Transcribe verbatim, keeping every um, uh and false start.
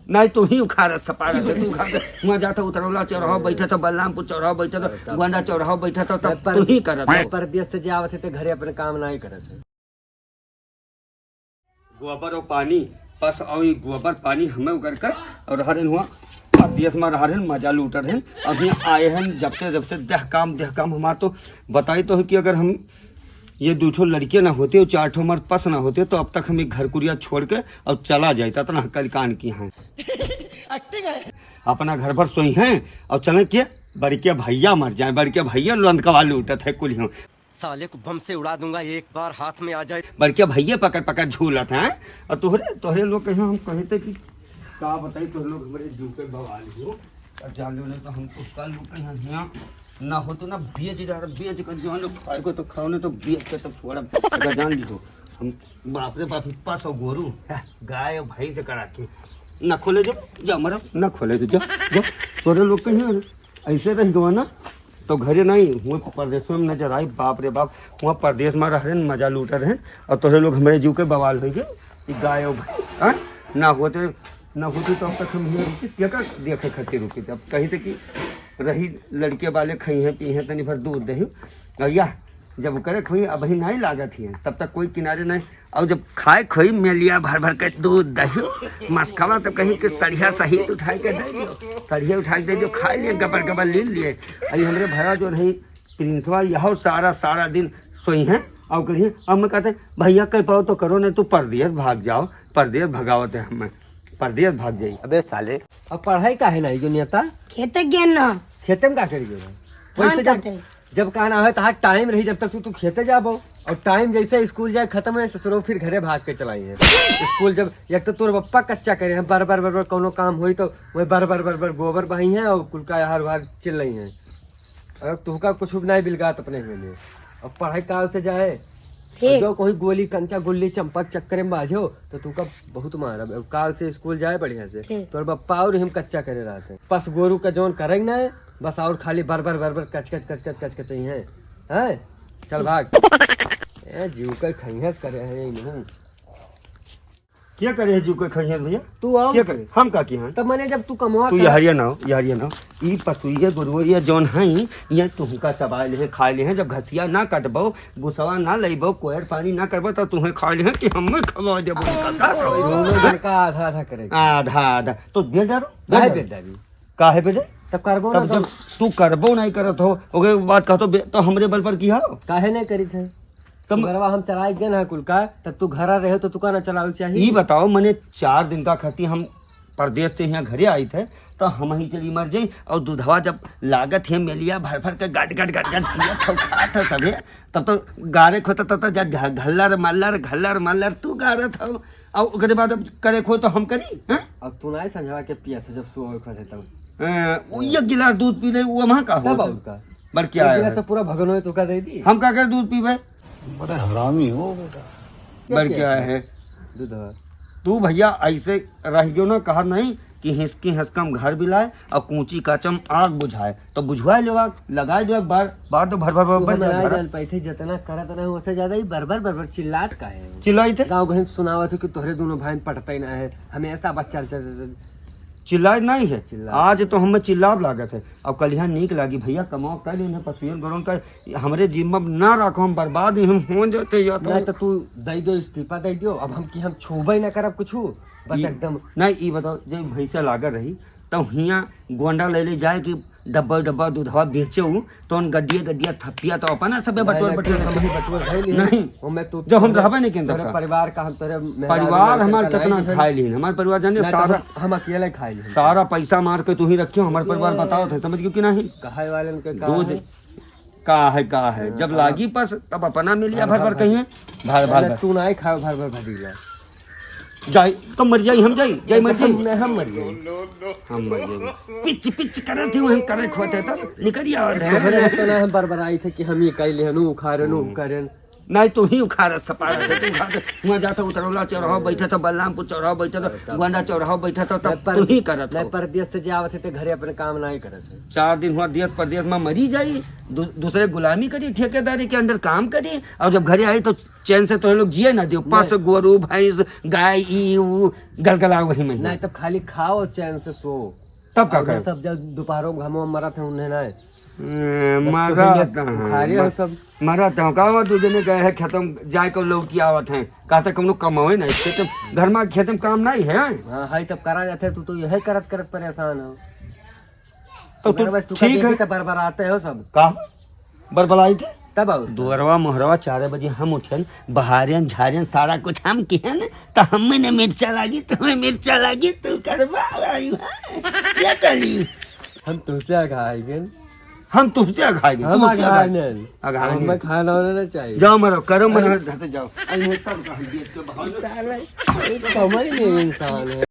नहीं, तू ही उखाड़त सपाड़त है, तू उखाड़ के हुआं जाता उतरौला चौराहा बैठा था, बलरामपुर चौराहा बैठा था, गोंडा चौराहा बैठा था, तब मैं पर-, तू ही करत मैं है। परदेस से जे आवत है तो घरे अपने काम नहीं करत है। गोबर और पानी, बस और ये गोबर पानी हमें उगर कर और रहन हुआ परदेस में रहन मजा लूट रहन। अभी आए हैं जब से, जब से देह काम, देह काम हमार तो बताई तो है कि अगर हम ये दू ठो लड़के ना होते और चार ठो हमार पस ना होते तो अब तक हम एक घर कुरिया छोड़ के और चला जाए, इतना हकल कान की हैं। अपना घर भर सोई हैं और चले के बड़के भैया मर जाए, बड़के भैया लंदकवा लूटत है कुल हम। साले को बम से उड़ा दूंगा एक बार हाथ में आ जाए। बड़के भैया पकड़ पकड़ झूलत हैं और तोहरे, तोहरे लोग कहीं हम कहे थे कि का बताई, तोहरे लोग हमारे जीव के बवाल हो। और जान लो नहीं तो हम तो कल लोग कहीं हियां ना हो तो ना बेच जा रहा, बेच कर जो लोग खाए को तो खाओ, नहीं तो बेच के तब छोड़ा। अगर जान ली हो हम, बाप रे बाप, इतना सौ गोरू, गाय और भैंस करा के ना खोले दे, जा मरो, ना खोले दे, जा, जा। तोरे लोग कहीं ऐसे रह गवा ना, तो घरे नहीं, हुए परदेस में नजर आई, बाप रे बाप, हुआ परदेस में रह रहे, मजा लूट रहे, और तोरे लोग हमारे जीव के बवाल हो गए, कि गाय और भैंस, हाँ? ना होते, ना होती तो अब तक हम हियां रुकी, क्या कर देखे खातिर रुकी थे। अब कहीं थे कि रही लड़के वाले खाई हैं, पी हैं, तनी भर दूध दही, और या जब करे खोई अबही नहीं लागत ही, तब तक कोई किनारे नहीं। और जब खाए खोई मेलिया भर भर के दूध दही मस्खवा, तो कहीं कि सड़िया सहित उठाए के दे दियो, सड़िया उठाए के दे दियो, खाए लिए, गबर गबर लीन लिए। अरे हमरे भरा जो नहीं प्रिंसवा, यह सारा, सारा दिन सोई हैं और करिए। अब मैं कहते, "भैया कह पाओ तो करो, नहीं तो परदेस भाग जाओ।" परदेस भगावत है हमें, परदेस भाग जाई। अबे साले। अब पढ़ाई काहे नहीं जो नेता? खेते गए ना। खेते में का करी गए? धान वैसे जब, काटे। जब कहना है तो हाँ टाइम रही, जब तक तू, तू खेते जाबो। और टाइम जैसे स्कूल जाए खत्म है, ससुरो फिर घरे भाग के चलाई है। स्कूल जब, एक तो तोर बप्पा कच्चा करे हैं, बर बर बर बर कौनो काम होई तो वही बर बर बर बर गोबर बही हैं और कुल का हार वार चिल्लाई हैं। और तुहका कुछ भी नहीं बिलगात अपने हुए में। अब पढ़ाई काल से जाए, ठीक। और जो कोई गोली, कंचा, गुल्ली, चंपक, चक्कर में बाझो, तो तुहका बहुत मारब। अब काल से स्कूल जाए बढ़िया से। ठीक। तोर बप्पा और हम कच्चा करे रहते हैं। पस गोरू का जौन करेंगे ना, बस और खाली बर बर बर बर कच कच कच कच कच कच ही हैं। हैं? चल भाग। ए, जीव के खइहस करे हैं, ये नहीं। क्या करे है जीव के खइहस भैया? तू आओ। क्या करे? हम का की हैं? तब मने जब तू कमवा तू कर ये हरिया ना हो, ये हरिया ना हो। ई पसुइया गोरुआ ये जौन हैं, ये तुहका चबाए ले हैं, खाए ले हैं। जब घसिया ना कटबो, बुसवा ना लइबो, कोयर पानी ना करबो, तो तुहें खाए ले हैं कि हमें खवा देबो इनका, का खवाई? दोनों जन का आधा आधा करे। आधा आधा। तो दे डारो, दे काहे डारो। दे डारी? काहे बेटे? तब करबो ना तब तो। जब तू करबो नहीं करत हो, ओकरे बाद कहतो बे-, तो हमरे बल पर किहा हो? काहे नहीं करी थे? तब सुबरवा हम चलाए गए ना कुल का, तब तू घरा रहे तो तू का ना चलावे चाहिए? ई बताओ, मने चार दिन का खती हम परदेस से यहाँ घरे आई थे, तो हम ही चली मर जाई। और दूधवा जब लागत है मेलिया भर भर के गट गट गट गट पियत हो, खात हो सभे, तब तो गारे खोता, तब तो जा घ-, घल्लर मल्लर, घल्लर मल्लर तू गारत हो। और ओकरे बाद अब करे खो तो हम करी, हैं? अब तू नाई संझवा के पियत हो जब सुबह उठत है तब। हैं, वो एक गिलास दूध पी ले, वो वहाँ का तब होत है? और का? बर क्या एक है? गिलास तो पूरा भगनो है, तो का दे दी? हम का करे दूध पीबे? बड़ा हरामी हो बेटा। बर क्या क्या है? दूध है। तू भैया ऐसे रह गयो ना, कहा नहीं कि हिसकी हिसकम घर बिलाए और कूची काचम आग बुझाए, तो बुझवा लो आग, लगाए दो आग, बार, बार तो भर, भर, भर, तू भर हमें जाए, ना भर। जान पाई थे, जितना करत रहे, उससे ज्यादा ही बरबर, बरबर चिल्लात का है? चिल्लाई थे? गाँव घर में सुनावत हो कि तोहरे दोनों भाई में पटता ही ना है, हमेशा बस चल, चल, चल, चल। चिल्लाए नहीं है। चिल्ला। आज तो हमें चिल्लाब लागत है, अब कलिहा नीक लागी भैया, कमाओ कर लेन है, पसुएन गरोन का हमरे जिम्मा ना रखो, हम बर्बाद ही हम हो जाते या तो। नहीं तो तू दे दो, इस्तीफा दे दो, अब हम की हम छूबे ना करब कुछ, बस ई-, एकदम। नहीं, ई बताओ, जब भैंसा लागल रही, तो हियाँ गोंडा ले ले जाए कि डब्बा डब्बा दूधवा बेचे हूँ, तो उन गड्डिया गड्डिया थपिया तो अपना सबे नहीं, बटोर नहीं, बटोर तू रखे। हमें बटोर भाई नहीं। नहीं, वो मैं तू जब हम तोरे, रहबे नहीं केंद्र तोरे का। परिवार का हम तोरे मेहरारू परिवार लड़के हमार का कितना नहीं है। खाए लीन, हमार परिवार जाने नहीं, तो सारा, हम, हम अकेले खाए लीन। सारा पैसा मार के तू ही रखियो, हमार परिवार ये बताओ थे, समझ गयो कि नहीं? कहे वाले उनके का दूध है? का है, का है? हाँ, जब हाँ। लागी पस, तब अपना मिलिया भर भर भर भर। कहिए, भर भर पहले भर। तू ना ही खाओ, भर भर भर दिला। जाई, तो मर जाई, हम जाई, जाई मर जाई। हम, हम मर जाई। हम मर जाई। पिच, पिच करत ही, हम करे खोते तो निकल आवे। तोहरे तो ना हम बरबराई थे कि हम ये कइले हनु, उखारे नु, हम्म। उखारे नु। नहीं, तू ही उखाड़त सपाड़त है, तू उखाड़त। हुआं जाता उतरौला चौराहा बैठा था, बलरामपुर चौराहा बैठा था, तब गोंडा चौराहा बैठा था, तब नहीं, पर-, तू ही करत नहीं, हो। परदेस से जे आवत है, ते घरे अपने काम नहीं करत है। चार दिन हुआ देस परदेस में मरी जाई, दू-, दूसरे गुलामी करी, ठेकेदारी के under काम करी, और जब घरे आई तो चैन से तोहरे लोग जिए ना दियो। पाँच सौ नहीं। गोरू, भैंस, गाय, ई, ऊ, गलगला वही में। नहीं, तब खाली खाओ, चैन से सो। तब का और करो? सब जब दोपहरों में घामों में मरत हैं, उन्हें ना। ए, बस मरत तुम ये हैं, बुखारी हो मर-, सब। मरत हैं। का हुआ, दू जने गए हैं खेतम, जाए को लौटी आवत हैं। कहते कौनो कमावे नहीं, खेतम, घर में खेतम काम नहीं है। हाँ, है तब करा जाते, तू तो यही करत करत परेशान हो। तो तू सुबह बस तू ठीक कभी है। भी तो बरबराते हो सब। का? बरबराई थे? तब और? दुअरवा मोहरवा चार बजे हम उठेन, बहारेन, झारेन, सारा कुछ हम किहेन, तो हमें ने मिर्चा लागी, तुम्हें मिर्चा लागी, तू करवा आई है। क्या करी? हम तुझसे अघाई गए। हम तुझसे अघाई गए, हम तुझसे अघाई अघाई। नहीं। अघाई हमें नहीं। खाना होना ना चाहिए। जाओ मरो, करो मरो, अरे। घर से जाओ। अरे, ये सब कहा, ये इसके बहाने। साला, ये कमर में इंसान है।